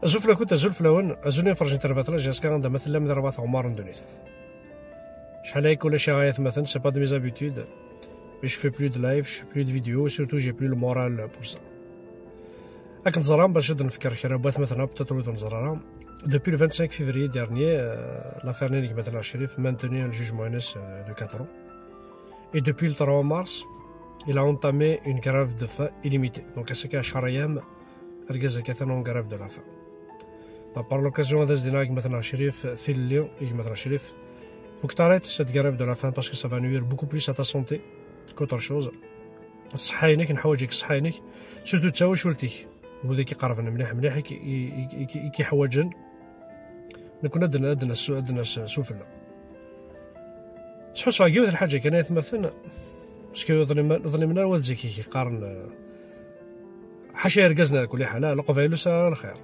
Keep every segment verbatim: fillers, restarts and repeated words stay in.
Azul fell-akent, azul fell-awen, azul n iferjen terbat la J S K, anda ma tellam di rrbeḥ uɣmar n ddunit. Acḥal ay ulac aɣ ayatmaten, c'est pas de mes habitudes. Mais je fais plus de live, je fais plus de vidéos, surtout j'ai plus le moral pour ça. Akken teẓram, bac ad nefker kra n watmaten, peut-être ur ten-neẓra ara. Depuis le vingt-cinq février dernier, euh, l'affaire n gma-tneɣ Crif, maintenu le jugement-ines, euh, de quatre ans. Et depuis le trois mars, il a entamé une grève de faim illimitée. Donc, ass-agi ɛecra ayyam, argaz-agi atan en grève de la faim. Bah, par l'occasion, ad as-d-iniɣ i gma-tneɣ Crif, tilelli i gma-tneɣ Crif, faut que t'arrêtes cette grève de la faim parce que ça va nuire beaucoup plus à ta santé qu'autre chose. Ṣṣeḥḥa-inek, neḥwaǧ-ik ṣṣeḥḥa-inek, surtout d tawacult-ik. Wid i k-iqerben mliḥ, mliḥ, i k-, i, i, i, i k-iḥwaǧen. Nekkni ad n-, ad n-, ad n-, sufella. Sḥusseɣ deg yiwet lḥaǧa kan, ay atmaten, parce que ḍlimen, ḍlimen ara wat zik-ik yeqqaren, euh, ḥaca irgazen ar kulli ḥal, ah, Leqbayel ur sɛi ara lxir.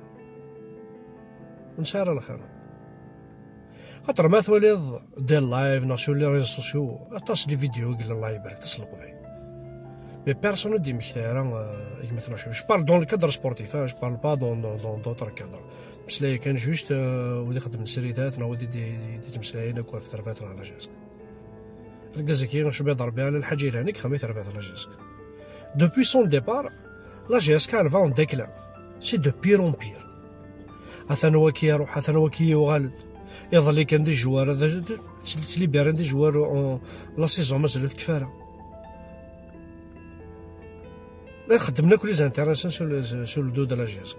Ur nesɛi ara lxir. Xaṭer ma twaliḍ des lives neɣ sur les réseaux sociaux, aṭas des vidéos i yellan, Allah ibarek, aṭas n Leqbayel. Mais personne ur d-yemmekta ara, euh, i gma-tneɣ Crif. Je parle dans le cadre sportif, hein, je parle pas dans, dans, dans d'autres cadres. Meslay kan juste, euh, wid ixeddmen sridat, neɣ wid i d-, i d-, i d-yettmeslayen akk ɣef terbaɛt neɣ la J S K. Argaz-agi, cbiḍ Rebbi, ala lḥaǧa yelhan i yexdem i terbaɛt la J S K. Depuis son départ, la J S K, elle va en déclin. C'est de pire en pire. Atan waki iruḥ, atan waki yuɣal-d. Iḍelli kan des joueurs, d, d, ttlibiren des joueurs en, la saison mazal ur tekfi ara. La ixeddmen akk les intéressés sur le, sur le dos de la J S K.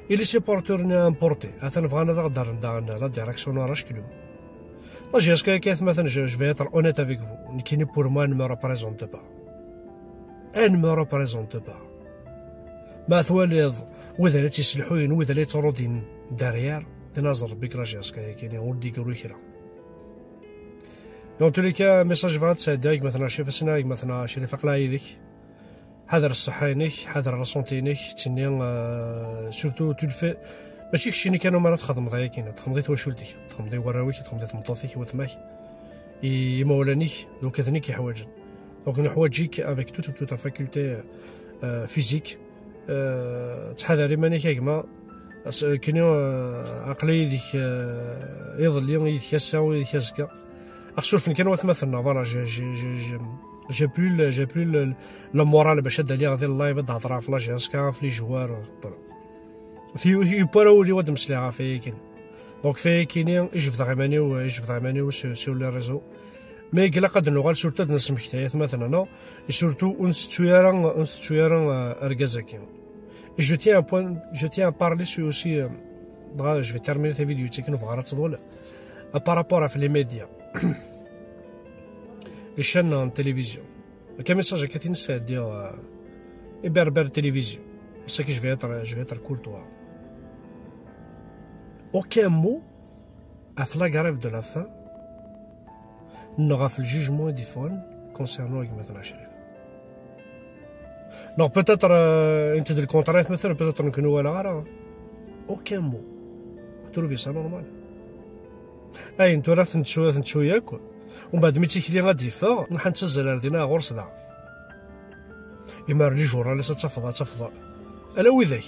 Et les supporters-nni importés, atan bɣan ad aɣ-d-rren daɣen la direction n Arac Club. La J S K, ay atmaten, je, je vais être honnête avec vous. Nekkini, pour moi, elle ne me représente pas. Elle ne me représente pas. Ma twaliḍ wid ara tt-yesselḥuyen, wid ara yettṛudin derrière, d inaẓ Rebbi-k la J S K-agi-ni, ur d-igruy kra. Dans tous les cas, message bɣiɣ ad t-sɛeddiɣ i gma-tneɣ Crif, ad s-iniɣ i gma-tneɣ Crif, aql-aɣ yid-k. Ḥader ṣṣeḥḥa-inek, ḥader la santé-inek, ttini, euh, surtout tu le fais. Mačči keččini kan umi ara txedmeḍ ayagi, txedmeḍ i twacult-ik, txedmeḍ i warraw-ik, txedmeḍ i tmeṭṭut-ik, i watma-k, i imawlan-ik, donc d nekk i ḥwaǧen. Donc neḥwaǧ-ik avec toute, toute ta faculté, euh, physique. Euh, ttḥadar iman-ik a gma. As-, kini, euh, aql-i yid-k, euh, iḍelli, yid-k ass-a, yid-k azekka. Aɣ surfen kan watmaten-nneɣ, voilà, j'ai, j'ai, j'ai, j'ai, j'ai plus le, j'ai plus le, le moral bac ad d-aliɣ di live, ad d-hedreɣ ɣef la J S K, ɣef les joueurs, voilà. Ti-, ti-, yewwi ara wul-iw ad d-mmeslayeɣ ɣef wayagi. Donc, f wayagi-ni, i jebdeɣ iman-iw, i jebdeɣ iman-iw sur, sur les réseaux. Mais ilaq ad nuɣal surtout ad nesmekti atmaten-nneɣ, et surtout ur ntettu ara, ur ntettu ara, euh, argaz-agi. Et je tiens à point, je tiens à parler sur aussi, euh, dɣa, je vais terminer ta vidéo, c'est que nous verrons, euh, par rapport à les médias. Les chaînes en télévision. Akka message akka tin sɛeddiɣ, euh, i Berbère Télévision. C'est que je vais être, je vais être courtois. Aucun mot ɣef la grève de la faim neɣ ɣef le jugement i d-yeffɣen concernant gma-tneɣ Crif. Neɣ peut-être, euh, int-id le contraire, peut-être nekk ur walaɣ ara. Aucun mot. Vous trouvez ça normal? Ayen tura ad ten-nettu, ad ten-nettu yakk. Umbeɛd mi d tikli ad d-yeffeɣ, nḥa nettazzal ar dinna ɣur-s daɣ. Imar les journalistes ad tafeḍ, ad tafeḍ. Ala widak.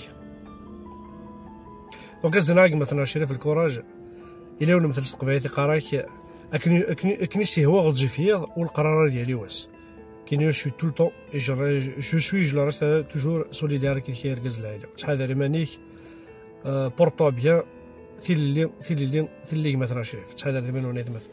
Donc, as-d-nniɣ a gma-tneɣ Crif, lkuraj. Ila yiwen umtel s teqbaylit iqqar-ak, akken, akken, akken i s-yehwa ɣezzif yiḍ, ur leqqar ara ad yali wass. Kini, je suis tout le temps, et je, je suis, je le reste toujours solidaire avec les argaz n lɛila. Ttḥadar iman-ik, euh, porte-toi bien, tilelli, tilelli, tilelli gma-tneɣ Crif. Ttḥadar iman-nwen ay atmaten.